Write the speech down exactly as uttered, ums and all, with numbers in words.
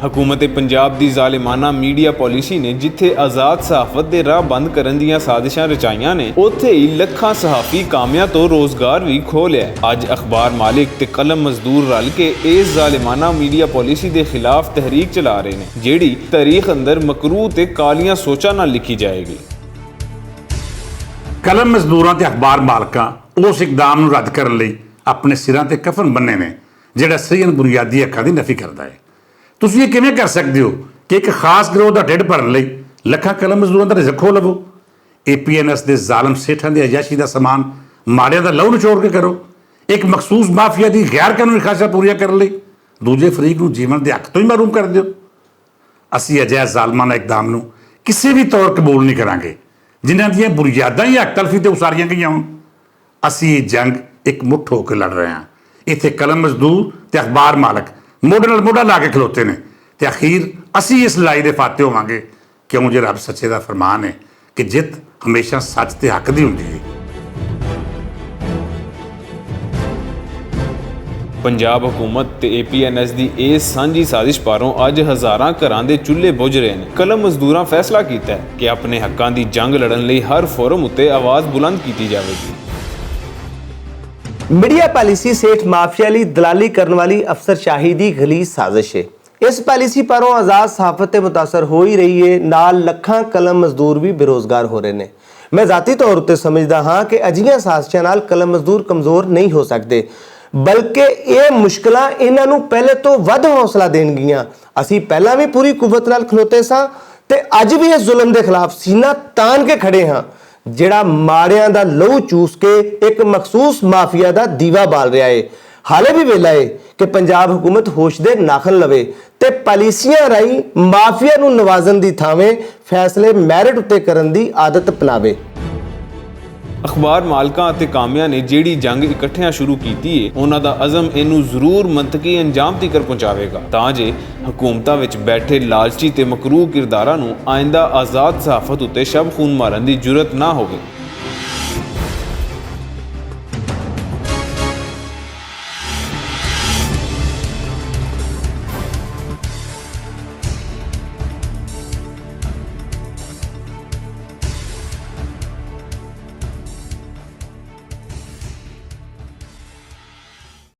حکومت پنجاب دی ظالمانہ میڈیا پالیسی نے جتھے آزاد صحافت دے راہ بند کرن دیاں سازشاں رچائیاں نے، اوتھے ہی لکھاں صحافی کامیاں تو روزگار وی کھو لیا ہے۔ اج اخبار مالک تے قلم مزدور رل کے اس ظالمانہ میڈیا پالیسی دے خلاف تحریک چلا رہے نے، جیڑی تاریخ اندر مکروہ تے کالیاں سوچاں نال لکھی جائے گی۔ قلم مزدوراں تے اخبار مالکاں اس اقدام نوں رد کرن لئی اپنے سراں تے کفن بننے نے، جیڑا سرین بنیادی حقاں دی نفی کردا ہے۔ تسی ایہہ کیویں کر سکدے ہو کہ اک خاص گروہ دا ڈیڈ بھرن لئی لکھاں قلم مزدوراں دا رزق کھو لوو؟ اے پی این ایس دے ظالم سیٹھاں دی عیاشی دا سامان ماڑیاں دا لہو نچوڑ کے کرو؟ اک مخصوص مافیا دی غیر قانونی خواہشاں پوریاں کرن لئی دوجے فریق نوں جیون دے حق توں ہی محروم کر دیو؟ اسی اجہے ظالمانہ اقدام نوں کسے وی طور قبول نہیں کراں گے، جنہاں دیاں بنیاداں ہی حق تلفی تے اساریاں گئیاں ہون۔ اسی ایہہ جنگ اک مٹھ ہو کے لڑ رہے ہاں۔ اتھے قلم مزدور تے اخبار مالک موڈے نال موڈا لا کے کھلوتے نے، تے اخیر اسی اس لڑائی دے فاتح ہوواں گے، کیوں جو رب سچے دا فرمان ہے کہ جت ہمیشہ سچ تے حق دی ہوندی ہے۔ پنجاب حکومت تے اے پی این ایس دی اے سانجھی سازش پاروں اج ہزاراں گھراں دے چولہے بجھ رہے نے۔ قلم مزدوراں فیصلہ کیتا ہے کہ اپنے حقاں دی جنگ لڑن لئی ہر فورم اتے آواز بلند کیتی جاوے گی۔ میڈیا پالیسی سیٹھ مافیا لئی دلالی کرن والی افسر شاہی دی غلیظ سازش ہے۔ اس پالیسی پاروں آزاد صحافت تے متاثر ہوئی رہی ہے، نال لکھاں قلم مزدور وی بے روزگار ہو رہے نے۔ میں ذاتی طور اتے سمجھدا ہاں کہ اجیاں سازشاں نال قلم مزدور کمزور نہیں ہو سکدے، بلکہ ایہہ مشکلاں انہاں نوں پہلے توں ودھ حوصلہ دین گیاں۔ اسی پہلاں وی پوری قوت نال کھلوتے ساں، تے اج وی اس ظلم دے خلاف سینہ تان کے کھڑے ہاں، جیہڑا ماڑیاں دا لہو چوس کے اک مخصوص مافیا دا دیوا بال رہیا ہے۔ حالے وی ویلا ہے کہ پنجاب حکومت ہوش دے ناخن لوے، تے پالیسیاں راہی مافیا نوں نوازن دی تھاویں فیصلے میرٹ اتے کرن دی عادت پناوے۔ اخبار مالکاں اتے کامیاں نے جیہڑی جنگ اکٹھیاں شروع کیتی ہے، انہاں دا عزم اینوں ضرور منطقی انجام تیکر پہنچاوے گا، تاں جے حکومتاں وچ بیٹھے لالچی تے مکروہ کرداراں نوں آئندہ آزاد صحافت اتے شب خون مارن دی جرات نہ ہووے۔